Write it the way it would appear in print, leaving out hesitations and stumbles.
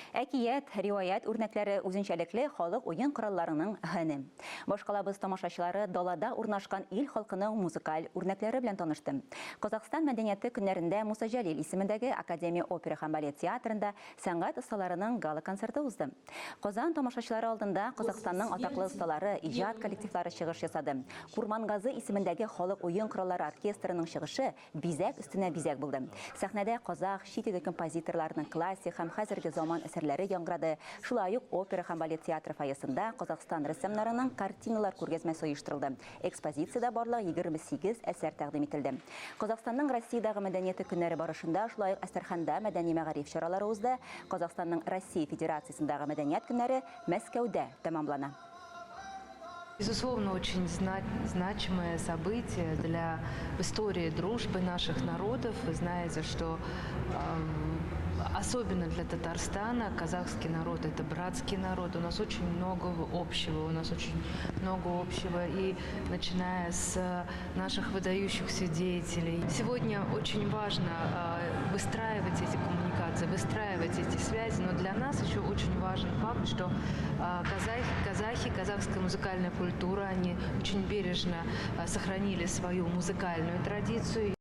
Әкият, риваять үрнәкләре үзенчәлекле халык уен коралларының һәне. Башкалабыз тамашачылары далада урнашкан ил халкының музыкаль үрнәкләре белән танышты. Казахстан мәдәнияте көннәрендә Муса Җәлил исемендәге академия опера һәм балет театрында сәнгать осталарының гала-концерты узды. Казан тамашачылары алдында Казахстанның атаклы осталары, иҗат коллективлары чыгыш ясады. Курмангазы исемендәге халык уен кораллары оркестрының чыгышы Бизәк өстенә бизәк булды. Сәхнәдә казах, чит ил композиторларының классик һәм хәзерге заман әсәрләре яңгырады. Шулай ук опера һәм балет театры фойесында Казахстан рәссамнарының картиналар күргәзмәсе оештырылды. Экспозициядә барлыгы 28 әсәр тәкъдим ителде. Казахстанның Россиядәге мәдәнияте көннәре барышында шулай ук Әстерханда мәдәни-мәгариф чаралары узды. Казахстанның Россия Федерациясендәге мәдәният көннәре Мәскәүдә тәмамлана. Безусловно, очень значимое событие для истории дружбы наших народов. Вы знаете, что особенно для Татарстана казахский народ – это братский народ. У нас очень много общего, у нас очень много общего. И начиная с наших выдающихся деятелей. Сегодня очень важно выстраивать эти коммуникации, выстраивать эти связи, но для нас еще очень важен факт, что казахи, казахская музыкальная культура, они очень бережно сохранили свою музыкальную традицию.